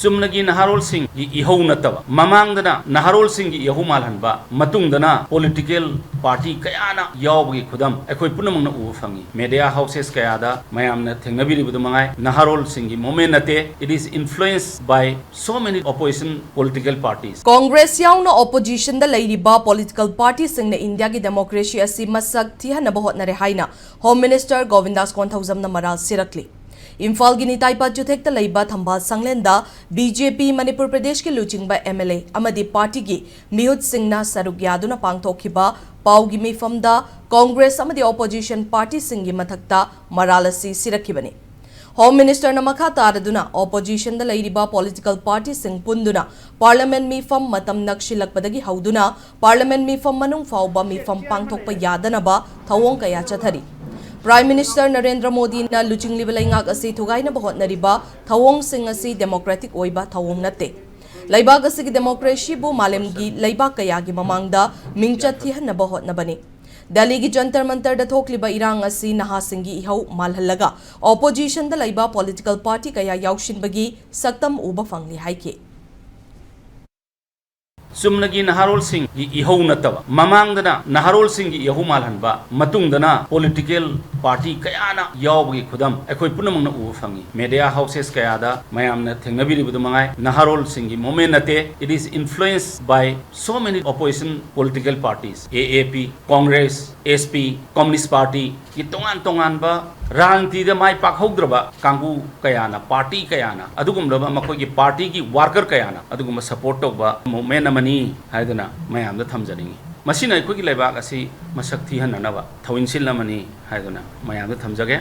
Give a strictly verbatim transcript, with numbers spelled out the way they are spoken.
ꯆꯨꯝꯅꯒꯤ ꯅꯍꯥꯔꯣꯜꯁꯤꯡꯒꯤ ꯏꯍꯧ ꯅꯠꯇꯕ, ꯃꯃꯥꯡꯗꯅ ꯅꯍꯥꯔꯣꯜꯁꯤꯡꯒꯤ ꯏꯍꯧ ꯃꯥꯜꯍꯟꯕ, ꯃꯇꯨꯡꯗꯅ political party ꯀꯌꯥꯅ ꯌꯥꯎꯕꯒꯤ ꯈꯨꯗꯝ ꯑꯩꯈꯣꯏ ꯄꯨꯝꯅꯃꯛꯅ ꯎꯕ ꯐꯪꯉꯤ꯫ Media houses ꯀꯌꯥꯗ ꯃꯌꯥꯝꯅ ꯊꯦꯡꯅꯕꯤꯔꯤꯕꯗꯨ ꯃꯉꯥꯏ, ꯅꯍꯥꯔꯣꯜꯁꯤꯡꯒꯤ movement ꯅꯠꯇꯦ, it is influenced by so many opposition political parties꯫ Congress ꯌꯥꯎꯅ oppositionꯗ ꯂꯩꯔꯤꯕ political partyꯁꯤꯡꯅ ꯏꯟꯗꯤꯌꯥꯒꯤ democracy ꯑꯁꯤ ꯃꯁꯛ ꯊꯤꯍꯟꯅꯕ ꯍꯣꯠꯅꯔꯦ ꯍꯥꯏꯅ Home Minister ꯒꯣꯕꯤꯟꯗꯥꯁ ꯀꯣꯟꯊꯧꯖꯝꯅ ꯃꯔꯥꯜ ꯁꯤꯔꯛꯂꯤ꯫ ꯏꯝꯐꯥꯜꯒꯤ ꯅꯤꯇꯥꯏꯄꯥ ꯆꯨꯊꯦꯛꯇ ꯂꯩꯕ ꯊꯝꯕꯥꯜ ꯁꯪꯂꯦꯟꯗ BJP ꯃꯅꯤꯄꯨꯔ ꯄ꯭ꯔꯗꯦꯁꯀꯤ ꯂꯨꯆꯤꯡꯕ MLA ꯑꯃꯗꯤ partyꯒꯤ ꯃꯤꯍꯨꯠꯁꯤꯡꯅ ꯁꯔꯨꯛ ꯌꯥꯗꯨꯅ ꯄꯥꯡꯊꯣꯛꯈꯤꯕ ꯄꯥꯎꯒꯤ ꯃꯤꯐꯝꯗ ꯀꯣꯡꯒ꯭ꯔꯦꯁ ꯑꯃꯗꯤ opposition partyꯁꯤꯡꯒꯤ ꯃꯊꯛꯇ ꯃꯔꯥꯜ ꯑꯁꯤ ꯁꯤꯔꯛꯈꯤꯕꯅꯤ꯫ Home Ministerꯅ ꯃꯈꯥ ꯇꯥꯔꯗꯨꯅ oppositionꯗ ꯂꯩꯔꯤꯕ political partyꯁꯤꯡ ꯄꯨꯟꯗꯨꯅ parliament ꯃꯤꯐꯝ ꯃꯇꯝ ꯅꯛꯁꯤꯜꯂꯛꯄꯗꯒꯤ ꯍꯧꯗꯨꯅ parliament ꯃꯤꯐꯝ ꯃꯅꯨꯡ ꯐꯥꯎꯕ ꯃꯤꯐꯝ ꯄꯥꯡꯊꯣꯛꯄ ꯌꯥꯗꯅꯕ ꯊꯧꯑꯣꯡ ꯀꯌꯥ ꯆꯠꯊꯔꯤ꯫ Prime Minister ꯅꯔꯦꯟꯗ꯭ꯔ ꯃꯣꯗꯤꯅ ꯂꯨꯆꯤꯡꯂꯤꯕ ꯂꯩꯉꯥꯛ ꯑꯁꯤ ꯊꯨꯒꯥꯏꯅꯕ ꯍꯣꯠꯅꯔꯤꯕ ꯊꯧꯑꯣꯡꯁꯤꯡ ꯑꯁꯤ democratic ꯑꯣꯏꯕ ꯊꯧꯑꯣꯡ ꯅꯠꯇꯦ꯫ ꯂꯩꯕꯥꯛ ꯑꯁꯤꯒꯤ democracyꯕꯨ ꯃꯥꯂꯦꯝꯒꯤ ꯂꯩꯕꯥꯛ ꯀꯌꯥꯒꯤ ꯃꯃꯥꯡꯗ ꯃꯤꯡꯆꯠ ꯊꯤꯍꯟꯅꯕ ꯍꯣꯠꯅꯕꯅꯤ꯫ ꯗꯦꯜꯂꯤꯒꯤ ꯖꯟꯇꯔ ꯃꯟꯇꯔꯗ ꯊꯣꯛꯂꯤꯕ ꯏꯔꯥꯡ ꯑꯁꯤ ꯅꯍꯥꯁꯤꯡꯒꯤ ꯏꯍꯧ ꯃꯥꯜꯍꯜꯂꯒ oppositionꯗ ꯂꯩꯕ political party ꯀꯌꯥ ꯌꯥꯎꯁꯤꯟꯕꯒꯤ ꯁꯛꯇꯝ ꯎꯕ ꯐꯪꯂꯤ ꯍꯥꯏꯈꯤ꯫ ꯆꯨꯝꯅꯒꯤ ꯅꯍꯥꯔꯣꯜꯁꯤꯡꯒꯤ ꯏꯍꯧ ꯅꯠꯇꯕ, ꯃꯃꯥꯡꯗꯅ ꯅꯍꯥꯔꯣꯜꯁꯤꯡꯒꯤ ꯏꯍꯧ ꯃꯥꯜꯍꯟꯕ, ꯃꯇꯨꯡꯗꯅ political party ꯀꯌꯥꯅ ꯌꯥꯎꯕꯒꯤ ꯈꯨꯗꯝ ꯑꯩꯈꯣꯏ ꯄꯨꯝꯅꯃꯛꯅ ꯎꯕ ꯐꯪꯉꯤ꯫ Media houses ꯀꯌꯥꯗ ꯃꯌꯥꯝꯅ ꯊꯦꯡꯅꯕꯤꯔꯤꯕꯗꯨ ꯃꯉꯥꯏ, ꯅꯍꯥꯔꯣꯜꯁꯤꯡꯒꯤ movement ꯅꯠꯇꯦ, it is influenced by so many opposition political parties, AAP, Congress, SP, Communist Party, ꯒꯤ ꯇꯣꯉꯥꯟ ꯇꯣꯉꯥꯟꯕ ꯔꯥꯖꯅꯤꯇꯤꯗ ꯃꯥꯏ ꯄꯥꯛꯍꯧꯗ꯭ꯔꯕ ꯀꯥꯡꯕꯨ ꯀꯌꯥꯅ, party ꯀꯌꯥꯅ, ꯑꯗꯨꯒꯨꯝꯂꯕ ꯃꯈꯣꯏꯒꯤ partyꯒꯤ worker ꯀꯌꯥꯅ ꯑꯗꯨꯒꯨꯝꯕ support ꯇꯧꯕ movement ꯑꯃꯅꯤ ꯍꯥꯏꯗꯨꯅ ꯃꯌꯥꯝꯗ ꯊꯝꯖꯅꯤꯡꯏ꯫ ꯃꯁꯤꯅ ꯑꯩꯈꯣꯏꯒꯤ ꯂꯩꯕꯥꯛ ꯑꯁꯤ ꯃꯁꯛ ꯊꯤꯍꯟꯅꯅꯕ ꯊꯧꯑꯣꯡꯁꯤꯜ ꯑꯃꯅꯤ ꯍꯥꯏꯗꯨꯅ ꯃꯌꯥꯝꯗ ꯊꯝꯖꯒꯦ꯫